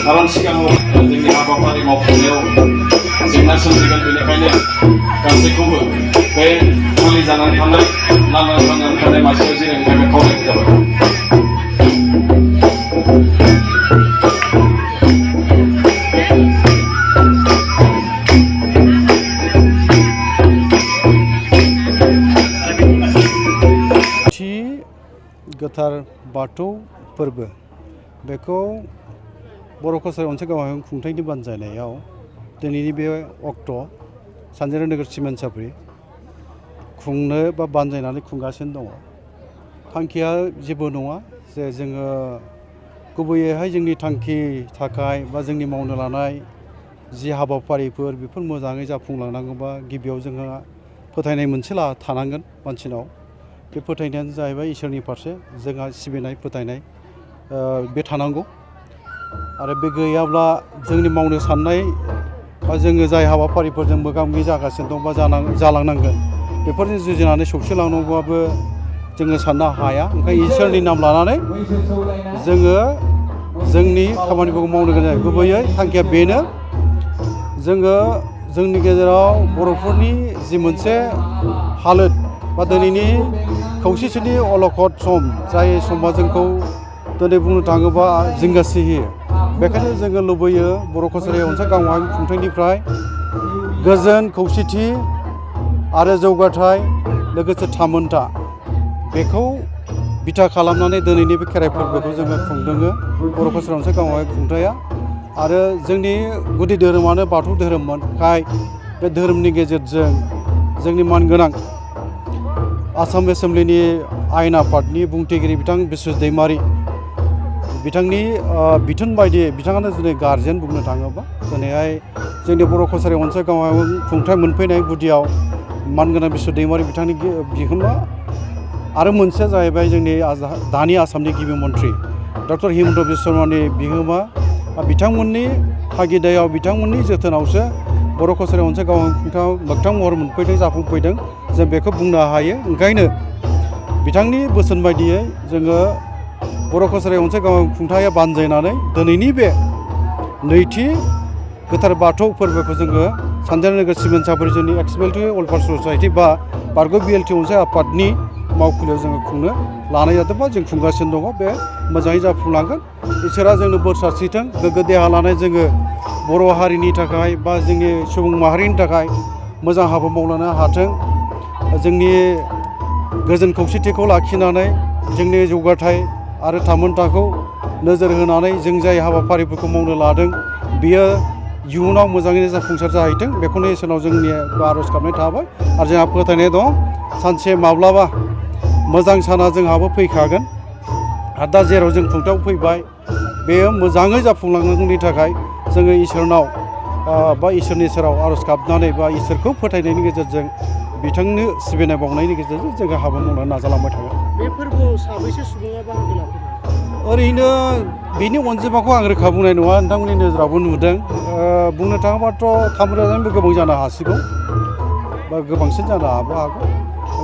Karena sigaङाव जोंनि हाबाफारि मावफुंनायाव जेंना सोमजिगोन बेनिखायनो गासैखौबो बे खालि जानानै थानाय लांदां जानानै थानाय मासियाव जिरायनो थाखाय खावलायनाय जाबाय। Gwthar Bathou Kherai बेखौ बर' कछारी ओनसोल खुंथायनि बानजायनायाव दिनैनि बे अक्ट' सानजारि नोगोर सिमेन्साब्रि खुंनो बा बानजायनानै खुंगासिनो दङ। थांखिया जेबो नङा जे जोङो गुबैयैहाय जोंनि थांखि थाखाय बा जोंनि मावनो लानाय जि हाबाफारिफोर बेफोर मोजाङै जाफुंलांनांगौबा गिबियाव जोंहा फोथायनाय मोनसे थानांगोन मानसिनाव। बे फोथायनायानो जाहैबाय इसोरनि फारसे जोंहा सिबिनाय फोथायनाय बे थानांगौ आरो बे गैयाब्ला जोंनि मावनो साननाय बा जोङो जाय हाबाफारिफोरजों मोगा मोगि जागासिनो दं बा जालांनांगोन बेफोरजों जुजिनानै सौसिलांनांगौबाबो जोङो साननो हाया। ओंखायनो इसोरनि नाम लानानै जोङो जोंनि खामानिफोरखौ मावनो गोनां जायो। गुबैयै थांखिया बेनो जोङो जोंनि गेजेराव बर'फोरनि जि मोनसे हालोद बा दिनैनि खौसेथिनि अलखद सम जाय समा जोंखौ दिनै बुंनो थाङोबा जिंगासिहोयो। बेखायनो जोङो लुबैयो बर' कछारी ओनसोल गावआरि खुंथायनिफ्राय गोजोन खौसेथि आरो जौगाथाय लोगोसे थामोनथा बेखौ बिथा खालामनानै दिनैनि बे खेराइ फोरबोखौ जोङो खुंदोङो बर' कछारी ओनसोल गावआरि खुंथाया। आरो जोंनि गुदि धोरोमानो बाथौ धोरोमखाय बे धोरोमनि गेजेरजों जोंनि मानगोनां आसाम एसेम्ब्लिनि आयेन आफादनि बुंथिगिरि बिथां बिश्व दैमारि बिथांनि बिथोन बायदियै बिथाङानो दिनै गारजेन बुंनो थाङोबा दिनैहाय जोंनि बर' कछारी ओनसोल गावआरि खुंथाय मोनफैनाय गुदियाव मानगोनां बिश्व दैमारि बिथांनि बिहोमा आरो मोनसेया जाहैबाय जोंनि दानि आसामनि गिबि मन्थ्रि डक्टर हिमन्त बिश्व शर्मानि बिहोमा बिथांमोननि थागिदायाव बिथांमोननि जोथोनावसो बर' कछारी ओनसोल गावआरि खुंथायाव मोगथां महर मोनफैदों जाफुंफैदों जों बेखौ बुंनो हायो। ओंखायनो बिथांनि बोसोन बायदियै जोङो बर' कछारी ओनसोल गावआरि खुंथाया बानजायनानै दिनैनि बे नैथि गोथार बाथौ फोरबोखौ जोङो सानजारि नोगोर सिमेन्साब्रि जोंनि Ex-BLT वेलफेयार ससाइटि बा बारग' BLT अनसाय आफादनि मावखुलियाव जोङो खुंनो लानाय जादों बा जों खुंगासिनो दङ। बे मोजाङै जाफुंलांगोन। इसोरा जोंनो बोर सारस्रिथों गोग्गो देहा लानाय जोङो बर' हारिनि थाखाय बा जोंनि सुबुं माहारिनि थाखाय मोजां हाबा मावलांनो हाथों। जोंनि गोजोन खौसेथिखौ लाखिनानै जोंनि जौगाथाय आरो थामोनथाखौ नोजोर होनानै जों जाय हाबाफारिफोरखौ मावनो लादों बियो इयुनाव मोजाङैनो जाफुंसार जाहैथों बेखौनो इसोरनाव जोंनि आर'ज गाबनाय थाबाय। आरो जोंहा फोथायनाय दं सानसे माब्लाबा मोजां साना जोंहाबो फैखागोन। आरो दा जेराव जों खुंथायाव फैबाय बेयो मोजाङै जाफुंलांनायनि थाखाय जोङो इसोरनाव बा इसोरनि सेराव आर'ज गाबनानै बा इसोरखौ फोथायनायनि गेजेरजों बिथांनो सिबिनाय बावनायनि गेजेरजों जोङो हाबा मावनो नाजालांबाय थागोन। बे फोरबोआव साबैसे सुबुङा बाहागो लाफैदों? ओरैनो बिनि अनजिमाखौ आं रोखा बुंनाय नङा नोंथांमोननि नोजोरावबो नुदों। बुंनो थाङोबाथ' 3,000निबो गोबां जानो हासिगौ बा गोबांसिन जानो हागौ।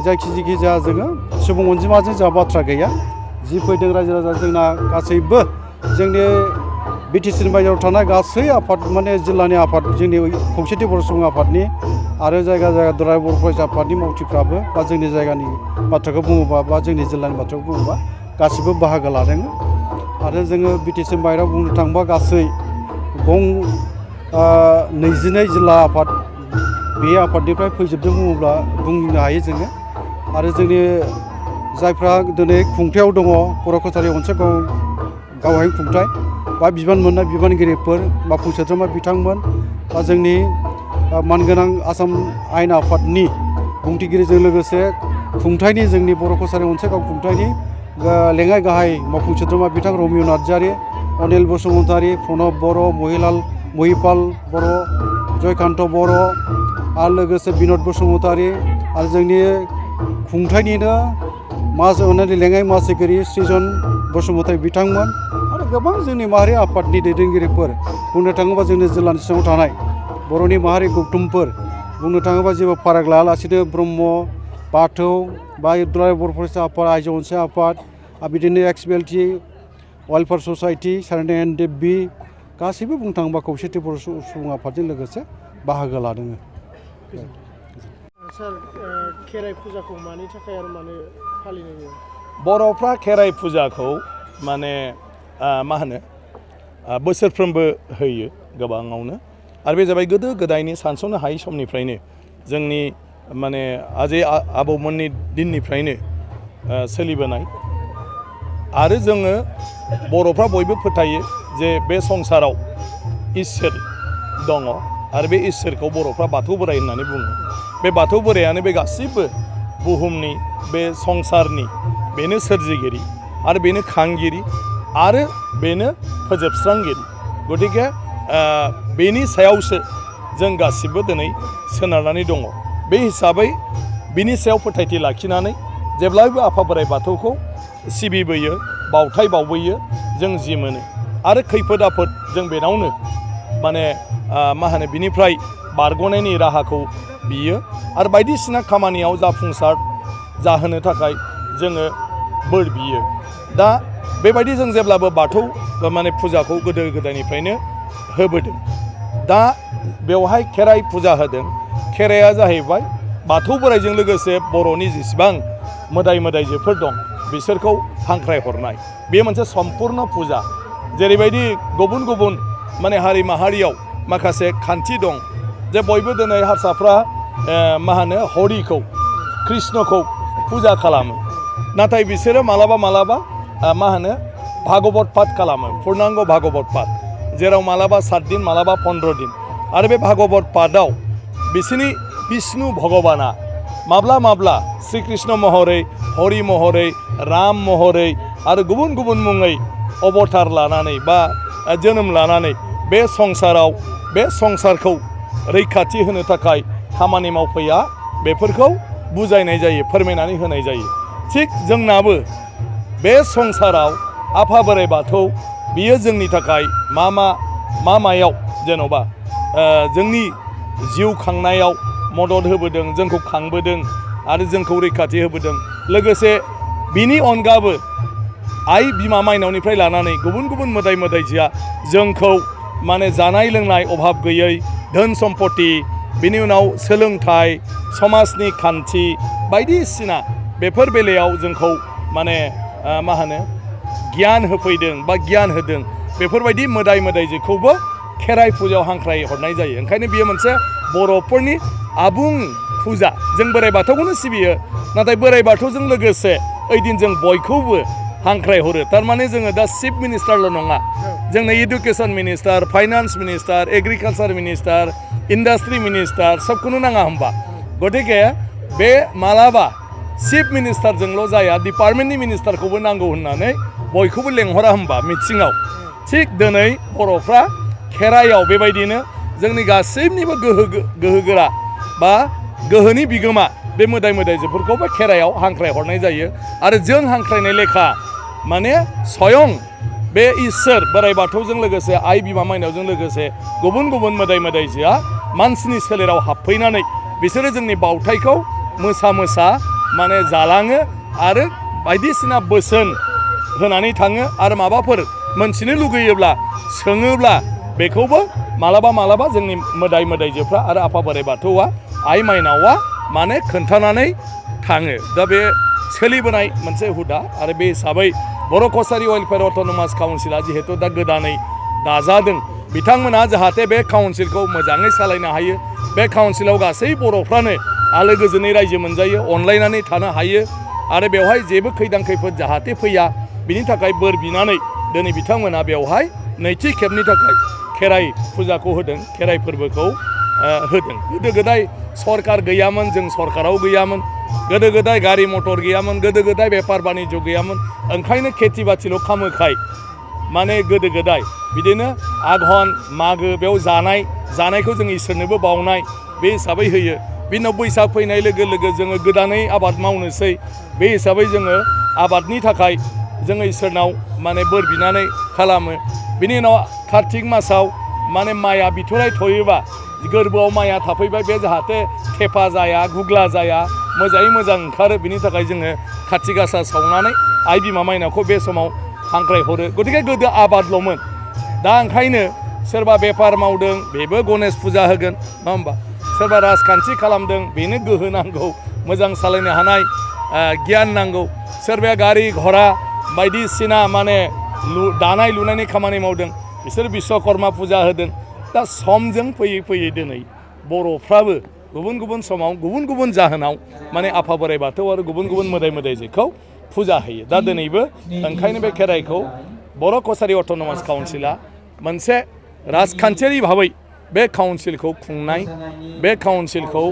जायखि जाया जोङो सुबुं अनजिमाजों जोंहा बाथ्रा गैया। जि फैदों रायजो राजा जोंना गासैबो जोंनि BTCनि बायजोआव थानाय गासै आफाद माने जिल्लानि आफाद जोंनि खौसेथि बर' सुबुं आफादनि आरो जायगा दुलाराय बर' फरायसा आफादनि मावथिफ्राबो बा जोंनि जायगानि बाथ्राखौ बुङोबा बा जोंनि जिल्लानि बाथ्राखौ बुङोबा गासिबो बाहागो लादों। आरो जोङो BTCनि बायहेरायाव बुंनो थाङोबा गासै 22 जिल्ला आफाद बे आफादनिफ्राय फैजोबदों बुङोब्ला बुंनो हायो जोङो। आरो जोंनि जायफ्रा दिनै खुंथायाव दङ बर' कछारी ओनसोल गावआरि खुंथाय बा बिबान मोननाय बिबानगिरिफोर मावफुं सोद्रोमा बिथांमोन बा जोंनि मानगोनां आसाम आयेन आफादनि बुंथिगिरिजों लोगोसे खुंथायनि जोंनि बर' कछारी ओनसोल गाव खुंथायनि लेङाइ गाहाय मावफुं सोद्रोमा बिथां रमिय नार्जारि अनिल बसुमतारी प्रणब बर' महिपाल बर' जयकान्त बर' आरो लोगोसे बिनद बसुमतारी आरो जोंनि खुंथायनिनो लेङाइ मासिगिरि सृजन बसुमतारी बिथांमोन आरो गोबां जोंनि माहारि आफादनि दैदेनगिरिफोर बुंनो थाङोबा जोंनि जिल्लानि सिङाव थानाय बर'नि माहारि गौथुमफोर बुंनो थाङोबा जेबो फाराग लायालासिनो ब्रह्म बाथौ बा दुलाराय बर' फरायसा आफाद आइजो अनसाय आफाद आरो बिदिनो Ex-BLT वेलफेयर ससाइटि सारायनाय एनडिएफबि गासैबो बुंनो थाङोबा खौसेथि बर' सुबुं आफादजों लोगोसे बाहागो लादों। सार खेराइ फुजाखौ मानि थाखाय आरो मानो फालिनाय जायो? बर'फ्रा खेराइ फुजाखौ माने मा होनो बोसोरफ्रोमबो होयो गोबाङावनो आरो बे जाबाय गोदो गोदायनि सानस'नो हायै समनिफ्रायनो जोंनि माने आजै आबौमोननि दिननिफ्रायनो सोलिबोनाय आरो जोङो बर'फ्रा बयबो फोथायो जे बे संसाराव इसोर दङ आरो बे इसोरखौ बर'फ्रा बाथौ बोराइ होननानै बुङो। बे बाथौ बोरायानो बे गासिबो बुहुमनि बे संसारनि बेनो सोरजिगिरि आरो बेनो खांगिरि आरो बेनो फोजोबस्रांगिरि। गतिके बेनि सायावसो जों गासिबो दिनै सोनारनानै दङ। बे हिसाबै बिनि सायाव फोथायथि लाखिनानै जेब्लायबो आफा बोराइ बाथौखौ सिबिबोयो बावथाय बावबोयो जों जि मोनो आरो खैफोद आफोद जों बेनावनो माने मा होनो बिनिफ्राय बारग'नायनि राहाखौ बियो आरो बायदिसिना खामानियाव जाफुंसार जाहोनो थाखाय जोङो बोर बियो। दा बेबायदि जों जेब्लाबो बाथौ माने फुजाखौ गोदो गोदायनिफ्रायनो होबोदों। दा बेवहाय खेराइ फुजा होदों। खेराइया जाहैबाय बाथौ बोराइजों लोगोसे बर'नि जेसेबां मोदाय मोदायजोफोर दं बिसोरखौ हांख्राय हरनाय बे मोनसे सम्पुर्ण फुजा। जेरैबायदि गुबुन गुबुन माने हारि माहारियाव माखासे खान्थि दं जे बयबो दिनै हारसाफ्रा मा होनो हरिखौ कृष्णखौ फुजा खालामो नाथाय बिसोरो मालाबा मालाबा मा होनो भागवत पाठ खालामो पुर्णांग भागवत पाठ जेराव मालाबा 7 दिन मालाबा 15 दिन आरो बे भागवत पाठआव बिसोरनि विष्णु भगबाना माब्ला माब्ला श्री कृष्ण महरै हरि महरै राम महरै आरो गुबुन गुबुन मुङै अबतार लानानै बा जोनोम लानानै बे संसारखौ रैखाथि होनो थाखाय खामानि मावफैया बेफोरखौ बुजायनाय जायो फोरमायनानै होनाय जायो। थिग जोंनाबो बे संसाराव आफा बोराइ बाथौ बियो जोंनि थाखाय मायाव जेन'बा जोंनि जिउ खांनायाव मदद होबोदों जोंखौ खांबोदों आरो जोंखौ रैखाथि होबोदों। लोगोसे बिनि अनगाबो आइ बिमा माइनावनिफ्राय लानानै गुबुन गुबुन मोदाय मोदायजोआ जोंखौ माने जानाय लोंनाय अभाब गैयै धोन सम्पति बिनि उनाव सोलोंथाइ समाजनि खान्थि बायदिसिना बेफोर बेलायाव जोंखौ माने मा होनो गियान होफैदों बा गियान होदों। बेफोरबायदि मोदाय मोदायजोखौबो खेराइ फुजायाव हांख्राय हरनाय जायो। ओंखायनो बियो मोनसे बर'फोरनि आबुं फुजा। जों बोराइ बाथौखौनो सिबियो नाथाय बोराइ बाथौजों लोगोसे ओइदिन जों बयखौबो हांख्राय हरो। थारमाने जोङो दा चिफ मिनिस्टारल' नङा जोंनो education minister finance minister agriculture minister industry minister सबखौनो नाङा होमबा। गतिके बे मालाबा चिफ मिनिस्टारजोंल' जाया डिपार्टमेन्टनि मिनिस्टारखौबो नांगौ होननानै बयखौबो लेंहरा होमबा मिथिङाव। थिग दिनै बर'फ्रा खेराइयाव बेबायदिनो जोंनि गासैनिबो गोहोगोरा बा गोहोनि बिगोमा बे मोदाय मोदायजोफोरखौबो खेराइयाव हांख्राय हरनाय जायो। आरो जों हांख्रायनाय लेखा माने स्वयं बे इसोर बोराइ बाथौजों लोगोसे आइ बिमा माइनावजों लोगोसे गुबुन गुबुन मोदाय मोदायजोआ मानसिनि सोलेराव हाबफैनानै बिसोरो जोंनि बावथायखौ मोसा मोसा माने जालाङो आरो बायदिसिना बोसोन होनानै थाङो आरो माबाफोर मोनथिनो लुगैयोब्ला सोङोब्ला बेखौबो मालाबा मालाबा जोंनि मोदाय मोदायजोफ्रा आरो आफा बोराइ बाथौआ आइ माइनावा माने खोन्थानानै थाङो। दा बे सोलिबोनाय मोनसे हुदा आरो बे हिसाबै बर' कचारी वेलफेयर अटोनोमास काउन्सिला जिहेतु दा गोदानै दाजादों बिथांमोना जाहाथे बे काउन्सिलखौ मोजाङै सालायनो हायो बे काउन्सिलाव गासै बर'फ्रानो आलो गोजोनै रायजो मोनजायो अनलायनानै थानो हायो आरो बेवहाय जेबो खैदां खैफोद जाहाथे फैया बिनि थाखाय बोर बिनानै दिनै बिथांमोना बेवहाय नैथि खेबनि थाखाय खेराइ फुजाखौ होदों खेराइ फोरबोखौ होदों। गोदो गोदाय सरकार गैयामोन जों सरकाराव गैयामोन गोदो गोदाय गारि मटर गैयामोन गोदो गोदाय बेफार बानिज्य गैयामोन ओंखायनो खेथि बाथिल' खालामोखाय माने गोदो गोदाय बिदिनो आघन मागो बेयाव जानायखौ जों इसोरनोबो बावनाय बे हिसाबै होयो बिनि उनाव बैसाग फैनाय लोगो लोगो जोङो गोदानै आबाद मावनोसै बे हिसाबै जोङो आबादनि थाखाय जोङो इसोरनाव माने बोर बिनानै खालामो बिनि उनाव कार्तिक मासाव माने माइआ बिथराय थयोबा गोरबोआव माइआ थाफैबाय बे जाहाथे थेफा जाया गुग्ला जाया मोजाङै मोजां ओंखारो बिनि थाखाय जोङो खाथि गासा सावनानै आइ बिमा माइनावखौ बे समाव हांख्रायहरो गतिके गोदो आबादल'मोन दा ओंखायनो सोरबा बेफार मावदों बेबो गणेश फुजा होगोन नङा होमबा सोरबा राजखान्थि खालामदों बेनो गोहो नांगौ मोजां सालायनो हानाय गियान नांगौ सोरबाया गारि घरा बायदिसिना माने दानाय लुनायनि खामानि मावदों बिसोर बिश्वकर्मा फुजा होदों दा समजों फैयै फैयै दिनै बर'फ्राबो गुबुन गुबुन समाव गुबुन गुबुन जाहोनाव माने आफा बोराइ बाथौ आरो गुबुन गुबुन मोदाय मोदायजोखौ फुजा होयो दा दिनैबो ओंखायनो बे खेराइखौ बर' कछारी अट'नमास काउन्सिला मोनसे राजखान्थियारि भाबै बे काउन्सिलखौ खुंनाय बे काउन्सिलखौ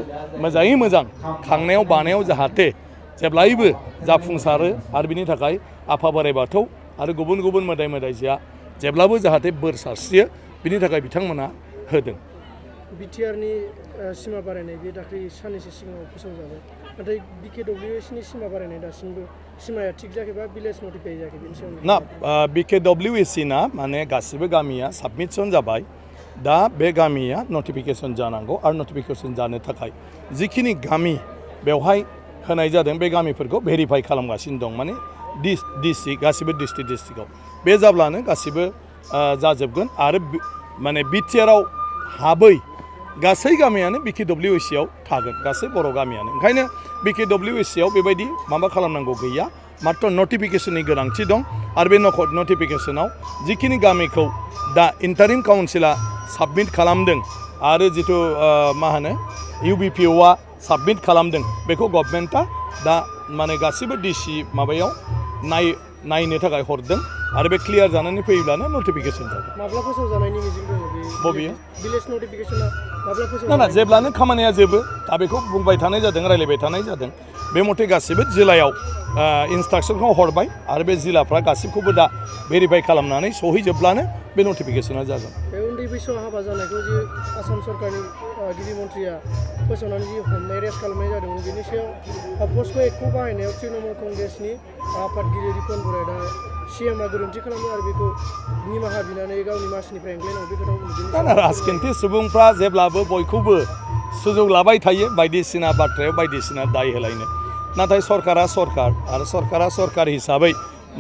मोजाङै मोजां खांनायाव बानायाव जाहाथे जेब्लायबो जाफुंसारो आरो बिनि थाखाय आफा बोराइ बाथौ आरो गुबुन गुबुन मोदाय मोदायजोआ जेब्लाबो जाहाथे बोर सारस्रियो बिनि थाखाय बिथांमोना होदों बिटिआरनि सिमा बारायनाय बे दाख्लै साननैसो सिगाङाव फोसावजाबाय नाथाय BKWACनि सिमा बारायनाय दासिमबो सिमाया थिग जायाखैबा भिलेज नटिफाइ जायाखै बेनि सायाव ना BKWAC ना माने गासिबो गामिया साबमिसन जाबाय दा बे गामिया नटिफिकेसन जानांगौ आरो नटिफिकेसन जानो थाखाय जिखिनि गामि बेवहाय होनाय जादों बे गामिफोरखौ भेरिफाइ खालामगासिनो दं माने डिस्ट्रिक्ट गासिबो डिस्ट्रिक्टआव बे जाब्लानो गासिबो जाजोबगोन आरो माने बिटिआरआव हाबै गासै गामियानो BKWACआव थागोन गासै बर' गामियानो ओंखायनो BKWACआव बेबायदि माबा खालामनांगौ गैया मात्र नटिफिकेसननि गोनांथि दं आरो बे नटिफिकेसनाव जिखिनि गामिखौ दा इन्टारिम काउन्सिला साबमिट खालामदों आरो जिथु मा होनो UBPOआ साबमिट खालामदों बेखौ गभर्नमेन्टआ दा माने गासिबो डिसि माबायाव नायनो थाखाय हरदों आरो बे क्लियार जानानै फैयोब्लानो नटिफिकेसन जागोन माब्ला फोसावजानायनि मिजिं दङ बे बबेयो भिलेज नटिफिकेसना माब्ला ना जेब्लानो खामानिया जोबो दा बेखौ बुंबाय थानाय जादों रायलायबाय थानाय जादों बे मथे गासिबो जिल्लायाव इन्सट्राक्सनखौ हरबाय आरो बे जिल्लाफ्रा गासिबखौबो दा भेरिफाइ खालामनानै सहैजोबब्लानो बे नटिफिकेसना जागोन बे उन्दै बैसोआव हाबा जानायखौ जे आसाम सरकारनि गिबि मन्थ्रिया फोसावनानै जि हमनाय रेस्ट खालामनाय जादोंमोन बेनि सायाव पस्क' एक्टखौ बाहायनायाव तृणमूल कंग्रेसनि आफादगिरि रिपन बरआ दा CMआ गोरोन्थि खालामो आरो बेखौ निमाहा बिनानै गावनि मासिनिफ्राय एंग्लायनांगौ बे खोथाखौ राजखान्थि सुबुंफ्रा जेब्लाबो बयखौबो सुजुग लाबाय थायो बायदिसिना बाथ्रायाव बायदिसिना दाय होलायनो नाथाय सरकारा सरकार आरो सरकारा सरकार हिसाबै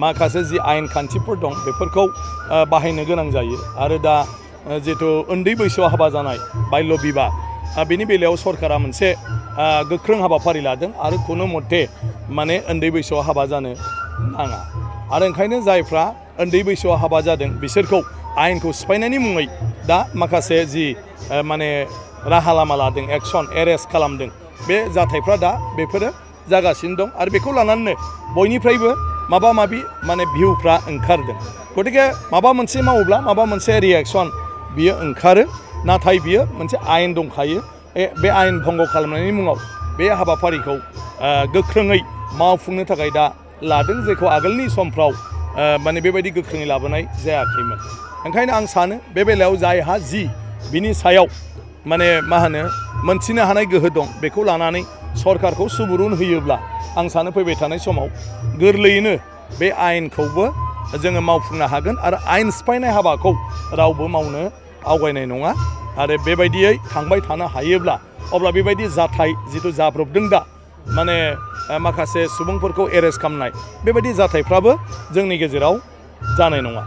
माखासे जि आयेन खान्थिफोर दं बेफोरखौ बाहायनो गोनां जायो आरो दा जिथु उन्दै बैसोआव हाबा जानाय बाल्य बिबाह बेनि बेलायाव सरकारा मोनसे गोख्रों हाबाफारि लादों आरो खुनु मथे माने उन्दै बैसोआव हाबा जानो नाङा आरो ओंखायनो जायफ्रा उन्दै बैसोआव हाबा जादों बिसोरखौ आयेनखौ सिफायनायनि मुङै दा माखासे जि माने राहा लामा लादों एक्सन एरेस्ट खालामदों बे जाथायफ्रा दा बेफोरो जागासिनो दं आरो बेखौ लानानैनो बयनिफ्रायबो माबा माबि माने भिउफ्रा ओंखारदों गतिके माबा मोनसे मावोब्ला माबा मोनसे रिएक्सन बियो ओंखारो नाथाय बियो मोनसे आयेन दंखायो बे आयेन भंग खालामनायनि मुङाव बे हाबाफारिखौ गोख्रोङै मावफुंनो थाखाय दा लादों जेखौ आगोलनि समफ्राव माने बेबायदि गोख्रोङै लाबोनाय जायाखैमोन ओंखायनो आं सानो बे बेलायाव जायहा जि बिनि सायाव माने मा होनो मोनथिनो हानाय गोहो दं बेखौ लानानै सरकारखौ सुबुरुन होयोब्ला आं सानो फैबाय थानाय समाव गोरलैयैनो बे आयेनखौबो जोङो मावफुंनो हागोन आरो आयेन सिफायनाय हाबाखौ रावबो मावनो आवगायनाय नङा आरो बेबायदियै थांबाय थानो हायोब्ला अब्ला बेबायदि जाथाय जिथु जाब्रबदों दा माने माखासे सुबुंफोरखौ एरेस्ट खालामनाय बेबायदि जाथायफ्राबो जोंनि गेजेराव जानाय नङा